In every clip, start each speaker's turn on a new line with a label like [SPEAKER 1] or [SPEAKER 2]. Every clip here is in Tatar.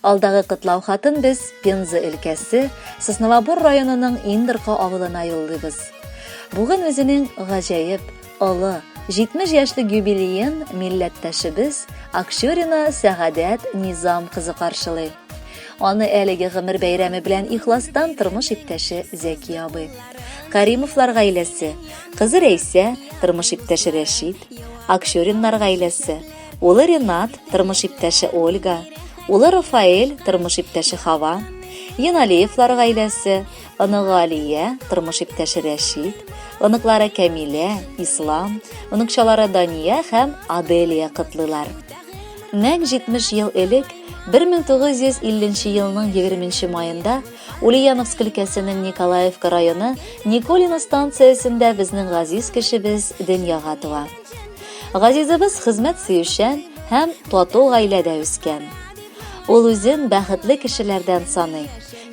[SPEAKER 1] Алдагы котлау хатын без Пенза өлкәсе Сосновобор районының Индерка авылына юллыйбыз. Бүген үзенең гаҗәеп, олы, 70 яшьлек юбилеен милләттәшебез Акчурина Сәгадәт Низам кызы каршылый. Аны әлеге гомер бәйрәме белән ихластан тормыш иптәше Зәки абый. Каримовлар гаиләсе, кызы Рәйсә, тормыш иптәше Рәшит, Акчуриннар гаиләсе, Улы Ренат, тормыш иптәше Ольга, улы Рафаэль, тормыш иптәше Хава, Еналиевлар гаиләсе, оныгы Алия, тормыш иптәше Рәшит, оныклары Кәмилә, Ислам, оныкчалары Дания һәм Аделия котлыйлар. Нәкъ 70 ел элек, 1950 елның 20 маенда Ульяновск өлкәсенең Николаевка районы Николино станциясендә безнең газиз кешебез дөньяга туа. Газизыбыз хезмәт сөючән һәм тату гаиләдә үскән. Ул үзен бәхетле кешеләрдән саный,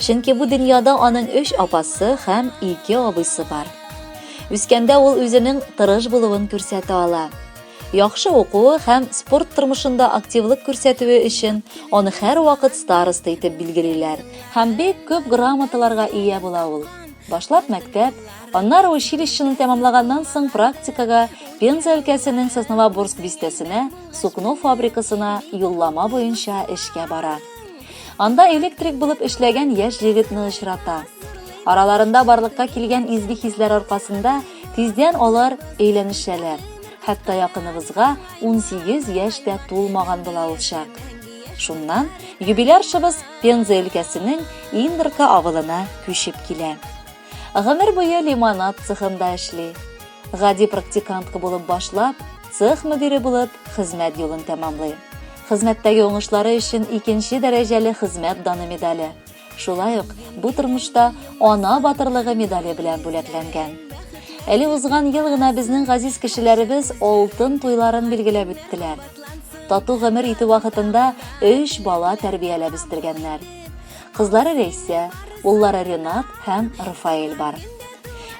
[SPEAKER 1] чөнки бу дөньяда аның өч апасы һәм ике абыйсы бар. Үскәндә ул үзенең тырыш булуын күрсәтә ала. Яхшы укуы һәм спорт тормышында активлык күрсәтүе өчен аны һәрвакыт староста итеп билгелиләр һәм бик күп грамоталарга ия була ул. Башлап мәктәп, Аннары училищены тәмамлаганнан соң практикага Пенза өлкәсенең Сосновоборск бистәсенә сукно фабрикасына юллама буенча эшкә бара. Анда электрик булып эшләгән яшь егетне очрата. Араларында барлыкка килгән изге хисләр аркасында тиздән алар өйләнешәләр. Хәтта якыныбызга 18 яшь тә тулмаган була ул чак. Шуннан юбиляршыбыз Пенза өлкәсенең Индерка авылына күчеп килә. Гомер буе лимонад цехында эшли. Гади практикантка булып башлап, цех мөдире булып хезмәт юлын тәмамлый. Хезмәттәге уңышлары өчен икенче дәрәҗәле хезмәт даны медале. Шулай ук бу тормышта ана батырлыгы медале белән бүләкләнгән. Әле узган ел гына безнең газиз кешеләребез алтын туйларын билгеләп үттеләр. Тату гомер итү вакытында өч бала тәрбияләп үстергәннәр. Кызлары Рәйсә, уллары Ренат һәм Рафаэль бар.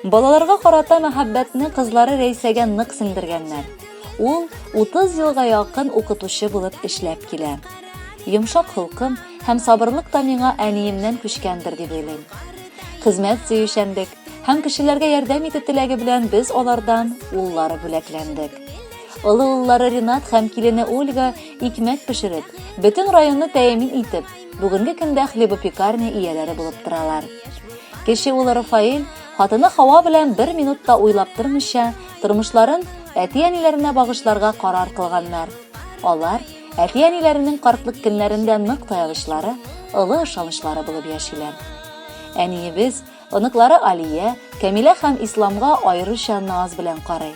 [SPEAKER 1] Балаларга карата мәхәббәтне кызлары Рәйсәгә нык сеңдергәннәр. Ул 30 елга якын укытучы булып эшләп килә. Йомшак холкым һәм сабырлык та миңа әниемнән күчкәндер дип уйлыйм. Хезмәт сөючәнлек һәм кешеләргә ярдәм итү теләге белән без алардан уллары бүләкләндек. Олы уллары Ренат һәм килене Ольга икмәк пешереп, бөтен районны тәэмин итеп, Бүгенге көндә хлебопекарня ияләре булып торалар. Кече улы Рафаэль хатыны Хава белән бер минут та уйлап тормыйча, тормышларын әти-әниләренә багышларга карар кылганнар. Алар әти-әниләренең картлык көннәрендә нык таянычлары, олы ышанычлары булып яшиләр. Әниебез Оныклары Алия, Кәмилә һәм Исламга аеруча наз белән карый.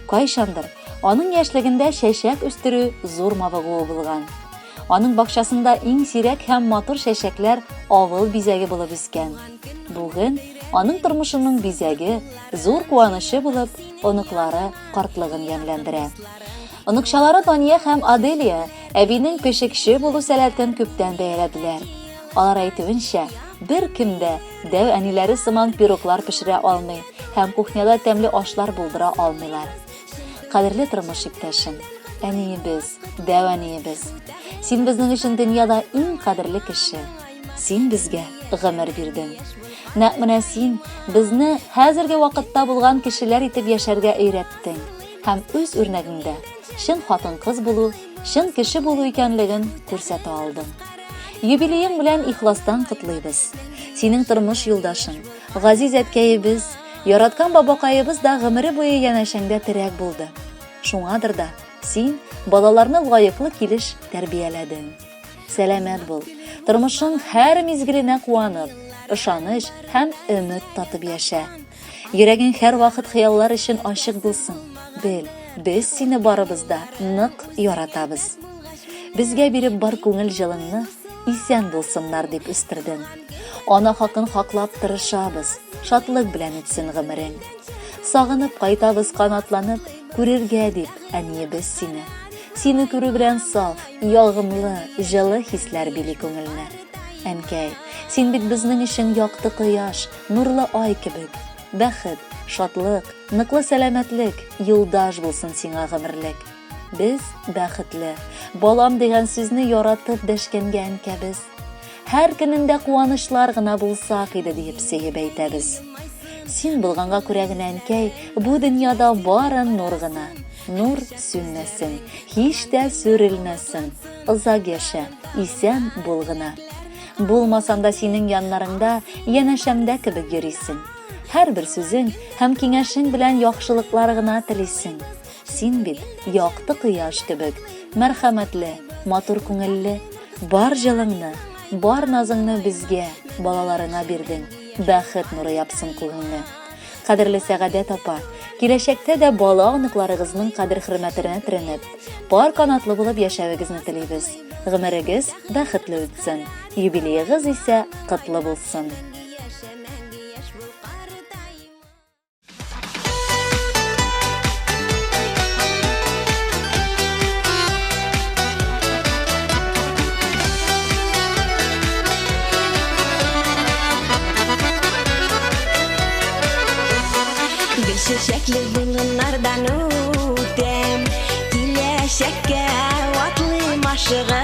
[SPEAKER 1] Кайчандыр аның яшьлегендә чәчәк үстерү зур мавыгуы булган. Аның бакчасында иң сирәк һәм матур чәчәкләр авыл бизәге булып үскән. Бүген аның тормышының бизәге, зур куанычы булып, оныклары картлыгын ямьләндерә. Оныкчалары Дания һәм Аделия әбинең пешекче булу сәләтен күптән бәяләделәр. Алар әйтүенчә, беркем дә дәү әниләре сыман пироглар пешерә алмый һәм кухняда тәмле ашлар булдыра алмыйлар. Кадерле тормыш иптәшем, әниебез, дәү әниебез, син безнең өчен дөньяда иң кадерле кеше. Син безгә гомер бирдең. Нәкъ менә син безне хәзерге вакытта булган кешеләр итеп яшәргә өйрәттең һәм үз үрнәгеңдә чын хатын-кыз булу, чын кеше булу икәнлеген күрсәтә алдың. Юбилеең белән ихластан котлыйбыз. Синең тормыш юлдашың, газиз әткәебез, яраткан бабакаебыз да гомере буе янәшәңдә терәк булды. Шуңадыр да син балаларны лаеклы килеш тәрбияләдең. Сәламәт бул, тормышың һәр мизгеленә куанып, ышаныч һәм өмет татып яшә. Йөрәгең һәрвакыт хыяллар өчен ачык булсын. Бел, без сине барыбыз да нык яратабыз. Безгә биреп бар күңел җылыңны, исән булсыннар дип үстердең. Ана хакын хаклап тырышабыз, шатлык белән үтсен гомерең. Сагынып кайтабыз канатланып, күрергә дип, әниебез сине. Сине күрү белән саф, ягымлы, җылы хисләр били күңелне. Әнкәй, син бит безнең өчен якты кояш, Нурлы ай кебек, бәхет, шатлык, ныклы сәламәтлек юлдаш булсын сиңа гомерлек. Без бәхетле. Балам дигән сүзне яратып дәшкәнгә әнкәбез. Һәр көнендә куанычлар гына булсак иде диеп сөеп әйтәбез. Син булганга күрә генә, әнкәй, бу дөньяда бары нур гына. Нур сүнмәсен, һич тә сүрелмәсен. Озак яшә, исән бул гына. Булмасам да синең яннарыңда, янәшәмдә кебек йөрисең. Һәрбер сүзең һәм киңәшең белән яхшылыклар гына телисең. Син бит якты кояш кебек, мәрхәмәтле, матур күңелле. Бар җылыңны, бар назыңны безгә, балаларыңа бирдең. Бәхет нуры япсын күгеңне. Кадерле Сәгадәт апа, киләчәктә дә бала-оныкларыгызның кадер-хөрмәтенә төренеп, пар канатлы булып яшәвегезне телибез. Гомерегез бәхетле үтсен, юбилеегыз исә котлы булсын.
[SPEAKER 2] Гөлчәчәкле болыннардан үтәм, Киләчәккә атлыйм ашыгып.